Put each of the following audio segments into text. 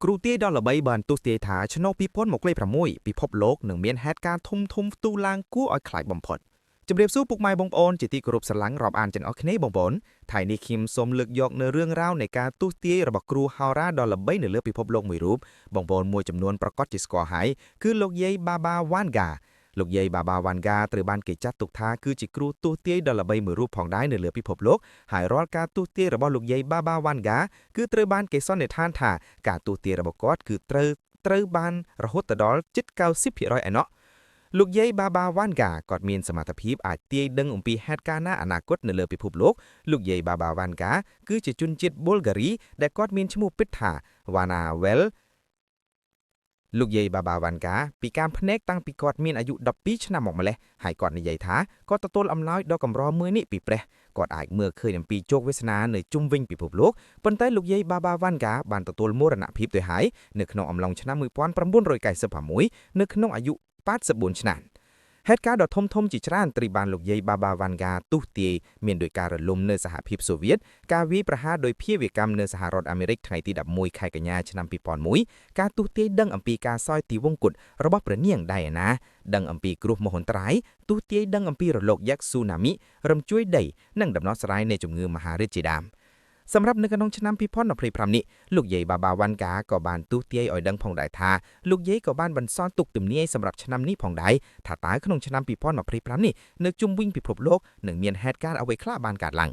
គ្រូទាយដ៏ល្បីបានទស្សន៍ទាយថាឆ្នាំ2026ពិភពលោកនឹងមានហេតុការណ៍ធំធំផ្ទុះឡើងគួរឲ្យខ្លាចបំផុតជម្រាបសួរពុកម៉ែបងប្អូនជាទីគោរពស្រឡាញ់រាប់អានទាំងអស់គ្នាបងប្អូនថ្ងៃនេះខ្ញុំសូមលើកយកនៅរឿងរ៉ាវនៃការទស្សន៍ទាយរបស់គ្រូហោរាដ៏ល្បីនៅលើពិភពលោកមួយរូបបងប្អូនមួយចំនួនប្រកាសជាស្គាល់ហើយគឺលោកយាយបាបាវ៉ាន់ហ្គាលោកយាយបាបាវ៉ាន់ហ្គាត្រូវបានគេចាត់ទុកថាគឺជាគ្រូទស្សន៍ទាយដ៏ល្បីមួយរូបផងដែរនៅលើពិភពលោកហើយរាល់ការទស្សន៍ទាយរបស់លោកយាយបាបាវ៉ាន់ហ្គាគឺត្រូវបានគេសន្និដ្ឋានថាការទស្សន៍ទាយរបស់គាត់គឺត្រូវត្រូវបានរហូតទៅដល់ជិត90%ឯណោះលោកយាយបាបាវ៉ាន់ហ្គាគាត់មានសមត្ថភាពអាចទាយដឹងអំពីហេតុការណ៍ណាអនាគតនៅលើពិភពលោកលោកយាយបាបាវ៉ាន់ហ្គាគឺជាជនជាតិប៊ុលហ្គារីដែលគាត់មានឈ្មោះពិតថាវ៉ាណាវ៉ែលលោកយាយបាបាវ៉ាន់កាពីការភ្នែកតាំងពីគាត់មានអាយុ12ឆ្នាំមកម្លេះហើយគាត់និយាយថាគាត់ទទួលអំណោយដ៏កម្រមួយនេះពីព្រះគាត់អាចមើលឃើញអំពីជោគវាសនានៅជុំវិញពិភពលោកប៉ុន្តែលោកយាយបាបាវ៉ាន់កាបានទទួលមរណភាពទៅហើយនៅក្នុងអំឡុងឆ្នាំ1996នៅក្នុងអាយុ84ឆ្នាំហេតុការណ៍ដ៏ធំធំជាច្រើនត្រូវបានលោកយាយបាបាវ៉ាន់ហ្គាទស្សន៍ទាយមានដោយការរលំនៅសហភាពសូវៀតការវាយប្រហារដោយភាវកម្មនៅសហរដ្ឋអាមេរិកថ្ងៃទី11ខែកញ្ញាឆ្នាំ2001ការទស្សន៍ទាយដឹងអំពីការសោយទិវង្គតរបស់ព្រះនាងដៃអាណាដឹងអំពីគ្រោះមហន្តរាយទស្សន៍ទាយដឹងអំពីរលកយក្សស៊ូណាមីរំជួយដីនិងដំណោះស្រាយនៃជំងឺមហារីកជាដើមសម្រាប់នៅក្នុងឆ្នាំ2025នេះលោកយាយបាបាវ៉ាន់កាក៏បានទស្សន៍ទាយឲ្យដឹងផងដែរថាលោកយាយក៏បានបន្សល់ទុកទំនាយសម្រាប់ឆ្នាំនេះផងដែរថាតើក្នុងឆ្នាំ2025នេះនៅជុំវិញពិភពលោកនឹងមានហេតុការណ៍អ្វីខ្លះបានកើតឡើង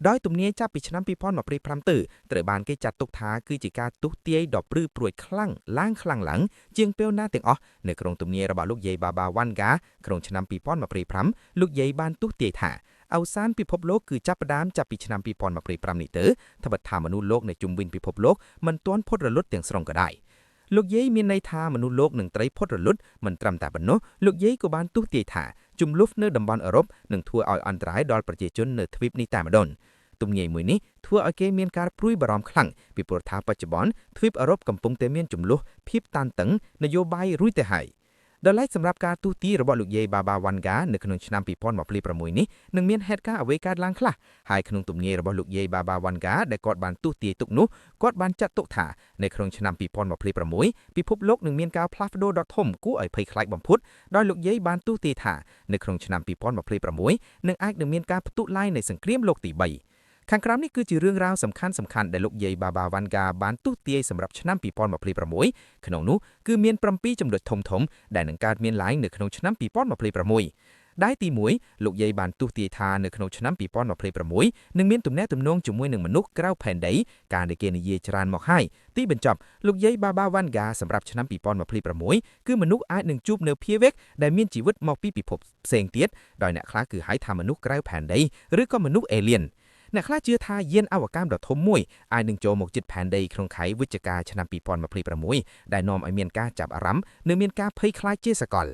ដោយទំនាយចាប់ពីឆ្នាំ2025ទៅត្រូវបានគេចាត់ទុកថាគឺជាការទស្សន៍ទាយដ៏ព្រឺព្រួចខ្លាំងឡើងខ្លាំងឡើងជាងពេលណាទាំងអស់នៅក្នុងទំនាយរបស់លោកយាយបាបាវ៉ាន់ហ្គាក្នុងឆ្នាំ2025លោកយាយបានទស្សន៍ទាយថាអវសានពិភពលោកគឺចាប់ផ្ដើមចាប់ពីឆ្នាំ2025នេះទៅត្បិតថាមនុស្សលោកនៅជុំវិញពិភពលោកមិនទាន់ផុតរលត់ទាំងស្រុងក៏ដោយលោកយាយមានន័យថាមនុស្សលោកនឹងត្រីផុតរលត់មិនត្រឹមតែប៉ុណ្ណោះលោកយាយក៏បានទស្សន៍ទាយថាជំលុះនៅតំបន់អឺរ៉ុបនឹងធ្វើឲ្យអន្តរាយដល់ប្រជាជននៅទ្វីបនេះតែម្ដងទំនាយមួយនេះធ្វើឲ្យគេមានការព្រួយបារម្ភខ្លាំងពីព្រោះថាបច្ចុប្បន្នទ្វីបអឺរ៉ុបកំពុងតែមានចំនួនភាពតានតឹងនយោបាយរួចទៅហើយដល់ឡែកសម្រាប់ការទស្សន៍ទាយរបស់លោកយាយបាបាវ៉ាន់ហ្គានៅក្នុងឆ្នាំ2026នេះនឹងមានហេតុការណ៍អ្វីកើតឡើងខ្លះហើយក្នុងទំនាយរបស់លោកយាយបាបាវ៉ាន់ហ្គាដែលគាត់បានទស្សន៍ទាយទុកនោះគាត់បានចាត់ទុកថានៅក្នុងឆ្នាំ2026ពិភពលោកនឹងមានការផ្លាស់ប្ដូរដ៏ធំគួរឲ្យភ័យខ្លាចបំផុតដោយលោកយាយបានទស្សន៍ទាយថានៅក្នុងឆ្នាំ2026នឹងអាចនឹងមានការផ្ទុះឡើងនៃសង្គ្រាមលោកទី3ខាងក្រោមនេះគឺជារឿងរ៉ាវសំខាន់សំខាន់ដែលលោកយាយបាបាវ៉ាន់ហ្គាបានទស្សន៍ទាយសម្រាប់ឆ្នាំ2026ក្នុងនោះគឺមាន7ចំណុចធំធំដែលនឹងកើតមានឡើងនៅក្នុងឆ្នាំ2026ដែលទី1លោកយាយបានទស្សន៍ទាយថានៅក្នុងឆ្នាំ2026នឹងមានទំនាក់ទំនងជាមួយនឹងមនុស្សក្រៅផែនដីការដែលគេនិយាយច្រើនមកហើយទីបញ្ចប់លោកយាយបាបាវ៉ាន់ហ្គាសម្រាប់ឆ្នាំ2026គឺមនុស្សអាចនឹងជួបនៅភាវៈដែលមានជីវិតមកពីពិភពផ្សេងទៀតដោយអ្នកខ្លះគឺហៅថាមនុស្សក្រៅផែនដីឬក៏មនុស្សអេលៀនអ្នកខ្លះជឿថាយានអវកាសដ៏ធំមួយអាចនឹងចូលមកជិតផែនដីក្នុងខែវិច្ឆិកាឆ្នាំ2026ដែលនាំឲ្យមានការចាប់អារម្មណ៍និងមានការភ័យខ្លាចជាសកល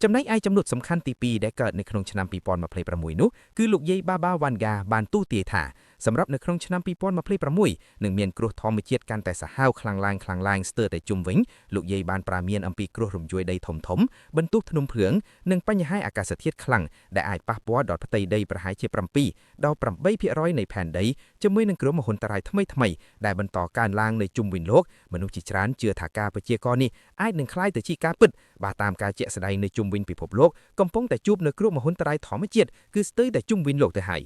ចំណែកឯចំណុចសំខាន់ទី2ដែលកើតនៅក្នុងឆ្នាំ2026នោះគឺលោកយាយបាបាវ៉ាន់ហ្គាបានទស្សន៍ទាយថាសម្រាប់នៅក្នុងឆ្នាំ2026នឹងមានគ្រោះធម្មជាតិកាន់តែសាហាវខ្លាំងឡើងខ្លាំងឡើងស្ទើរតែជុំវិញលោកយាយបានប្រាមានអំពីគ្រោះរំជួយដីធំធំបន្ទុះភ្នំភ្លើងនិងបញ្ហាអាកាសធាតុខ្លាំងដែលអាចប៉ះពាល់ដល់ផ្ទៃដីប្រហែលជា7ដល់8%នៃផែនដីជាមួយនឹងគ្រោះមហន្តរាយថ្មីៗដែលបន្តកើនឡើងនៅជុំវិញលោកមនុស្សជាច្រើនជឿថាការព្យាករណ៍នេះអាចនឹងក្លាយទៅជាការពិតបាទតាមការជាក់ស្ដែងនៅជុំវិញពិភពលោកកំពុងតែជួបនៅគ្រោះមហន្តរាយធម្មជាតិគឺស្ទើរតែជុំវិញលោកទៅហើយ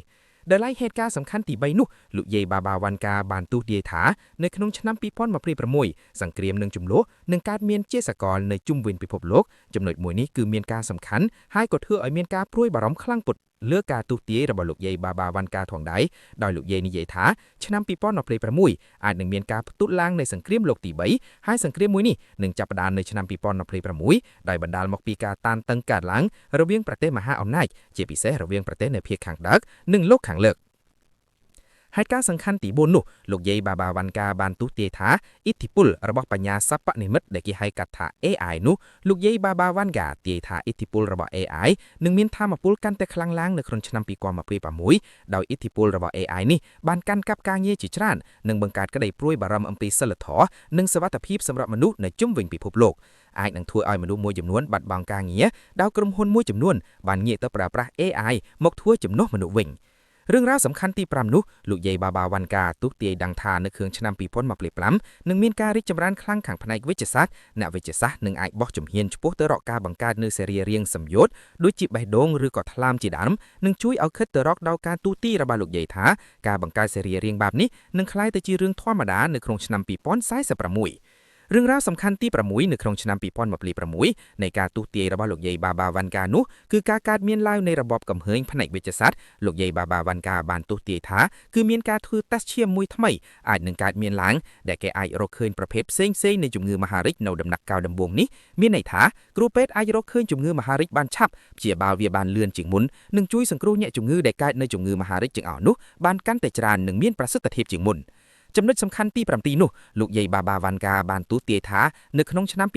ដែលឡែកហេតុការណ៍សំខាន់ទី3នោះលោកយាយបាបាវ៉ាន់កាបានទស្សន៍ទាយថានៅក្នុងឆ្នាំ2026សង្គ្រាមនិងជម្លោះនឹងកើតមានជាសកលនៅជុំវិញពិភពលោកចំណុចមួយនេះគឺមានការសំខាន់ហើយក៏ធ្វើឲ្យមានការព្រួយបារម្ភខ្លាំងពុតលើការទស្សន៍ទាយរបស់លោកយាយបាបាវ៉ាន់កាថងដែរដោយលោកយាយនិយាយថាឆ្នាំ2026អាចនឹងមានការផ្ទុះឡើងនៃសង្គ្រាមលោកទី3ហើយសង្គ្រាមមួយនេះនឹងចាប់ផ្ដើមនៅឆ្នាំ2026ដោយបណ្ដាលមកពីការតានតឹងកើតឡើងរវាងប្រទេសមហាអំណាចជាពិសេសរវាងប្រទេសនៅភាគខាងដើកនិងលោកខាងលើកហេតុការណ៍សំខាន់ទី4នោះលោកយាយបាបាវ៉ាន់កាបានទស្សន៍ទាយថាឥទ្ធិពលរបស់បញ្ញាសិប្បនិម្មិតដែលគេហៅកាត់ថា AI នោះលោកយាយបាបាវ៉ាន់កាទាយថាឥទ្ធិពលរបស់ AI នឹងមានថាមពលកាន់តែខ្លាំងឡើងនៅក្នុងឆ្នាំ2026ដោយឥទ្ធិពលរបស់ AI នេះបានកាន់កាប់ការងារជាច្រើននិងបង្កើតក្តីព្រួយបារម្ភអំពីសីលធម៌និងសុវត្ថិភាពសម្រាប់មនុស្សនៅជុំវិញពិភពលោកអាចនឹងធ្វើឲ្យមនុស្សមួយចំនួនបាត់បង់ការងារដោយក្រុមហ៊ុនមួយចំនួនបានងាកទៅប្រើប្រាស់ AI មកធ្វើជំនួសមនុស្សវិញ។ រឿងរ៉ាវសំខាន់ទី5នោះលោកយាយបាបាវ៉ាន់កាទុះទាយដឹងថានៅគ្រឿងឆ្នាំ2025នឹងមានការរីកចម្រើនខ្លាំងខាងផ្នែកវិទ្យាសាស្ត្រអ្នកវិទ្យាសាស្ត្រនឹងអាចបោះជំហានឆ្ពោះទៅរកការបង្កើតនូវសរីរាង្គសំយោគដូចជាបេះដូងឬក៏ថ្លើមជាដើមនឹងជួយឲ្យខិតទៅរកដល់ការទូទីរបស់លោកយាយថាការបង្កើតសរីរាង្គបែបនេះនឹងក្លាយទៅជារឿងធម្មតានៅក្នុងឆ្នាំ2046រឿងរ៉ាវសំខាន់ទី6នៅក្នុងឆ្នាំ2026នៃការទុះទាយរបស់លោកយាយបាបាវ៉ាន់កានោះគឺការកើតមានឡើងនៃរបបកំហើញផ្នែកវិទ្យាសាស្ត្រលោកយាយបាបាវ៉ាន់កាបានទុះទាយថាគឺមានការធ្វើតេស្តឈាមមួយថ្មីអាចនឹងកើតមានឡើងដែលគេអាចរកឃើញប្រភេទផ្សេងៗនៃជំងឺមហារីកនៅដំណាក់កាលដំបូងនេះមានន័យថាគ្រូពេទ្យអាចរកឃើញជំងឺមហារីកបានឆាប់ព្យាបាលវាបានលឿនជាងមុននិងជួយសង្គ្រោះអ្នកជំងឺដែលកើតនៅជំងឺមហារីកទាំងអស់នោះបានកាន់តែច្រើននិងមានប្រសិទ្ធភាពជាងមុនចំណុចសំខាន់ទី7នោះលោកយាយបាបាវ៉ាន់កាបានទូទាយថានៅក្នុងឆ្នាំ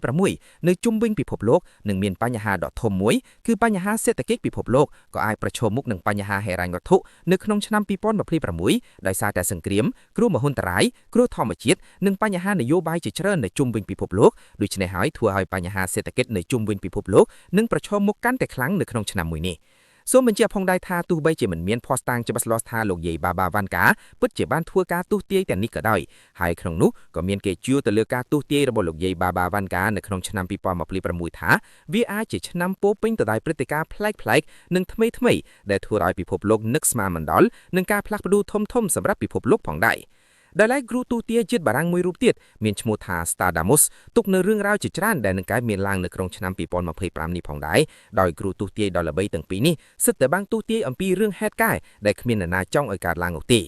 2026នៅជុំវិញពិភពលោកនឹងមានបញ្ហាដ៏ធំមួយគឺបញ្ហាសេដ្ឋកិច្ចពិភពលោកក៏អាចប្រឈមមុខនឹងបញ្ហាហិរញ្ញវត្ថុនៅក្នុងឆ្នាំ2026ដោយសារតែសង្គ្រាមគ្រោះមហន្តរាយគ្រោះធម្មជាតិនិងបញ្ហានយោបាយជាច្រើននៅជុំវិញពិភពលោកដូច្នេះហើយធ្វើឲ្យបញ្ហាសេដ្ឋកិច្ចនៅជុំវិញពិភពលោកនឹងប្រឈមមុខកាន់តែខ្លាំងនៅក្នុងឆ្នាំមួយនេះសូមបញ្ជាក់ផងដែរថាទោះបីជាមិនមានភស្តុតាងច្បាស់លាស់ថាលោកយាយបាបាវ៉ាន់កាពិតជាបានធ្វើការទស្សន៍ទាយទាំងនេះក៏ដោយហើយក្នុងនោះក៏មានគេជឿទៅលើការទស្សន៍ទាយរបស់លោកយាយបាបាវ៉ាន់កានៅក្នុងឆ្នាំ2026ថាវាអាចជាឆ្នាំពោពេញទៅដោយព្រឹត្តិការណ៍ប្លែកៗនិងថ្មីៗដែលធ្វើឲ្យពិភពលោកនឹកស្មានមិនដល់នឹងការផ្លាស់ប្ដូរធំៗសម្រាប់ពិភពលោកផងដែរដោយឡែកគ្រូទូទាជាតិបារាំងមួយរូបទៀតមានឈ្មោះថា Stardust ទុកនៅរឿងរ៉ាវជាច្រើនដែលនឹងកើតមានឡើងនៅក្នុងឆ្នាំ2025នេះផងដែរដោយគ្រូទូទាយដ៏ល្បីទាំងពីរនេះសិតតែបានទូទាយអំពីរឿងហេតុការណ៍ដែលគ្មាននរណាចង់ឲ្យកើតឡើងនោះទេ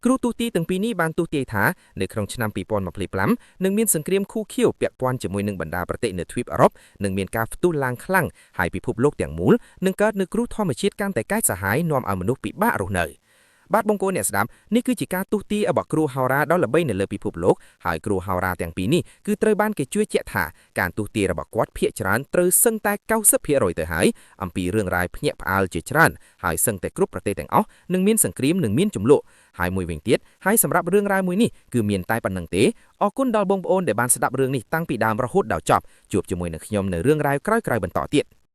គ្រូទូទាយទាំងពីរនេះបានទូទាយថានៅក្នុងឆ្នាំ2025នឹងមានសង្គ្រាមខូខៀវពាក់ព័ន្ធជាមួយនឹងបណ្ដាប្រទេសនៅទ្វីបអឺរ៉ុបនឹងមានការផ្ទុះឡើងខ្លាំងហើយពិភពលោកទាំងមូលនឹងកើតនៅគ្រោះធម្មជាតិកាន់តែកាចសាហាវនាំឲ្យមនុស្សពិបាករស់នៅបាទបងប្អូនអ្នកស្ដាប់នេះគឺជាការទុះទាយរបស់គ្រូហោរាដ៏ល្បីនៅលើពិភពលោកហើយគ្រូហោរាទាំងពីរនេះគឺត្រូវបានគេជឿជាក់ថាការទុះទាយរបស់គាត់ភាគច្រើនត្រូវសឹងតែ90%ទៅហើយអំពីរឿងរ៉ាវភ្ញាក់ផ្អើលជាច្រើនហើយសឹងតែគ្រប់ប្រទេសទាំងអស់នឹងមានសង្គ្រាមនិងមានចំនួនហើយមួយវិញទៀតហើយសម្រាប់រឿងរ៉ាវមួយនេះគឺមានតែប៉ុណ្្នឹងទេអរគុណដល់បងប្អូនដែលបានស្ដាប់រឿងនេះតាំងពីដើមរហូតដល់ចប់ជួបជាមួយនឹងខ្ញុំនៅរឿងរ៉ាវក្រោយៗបន្តទៀត។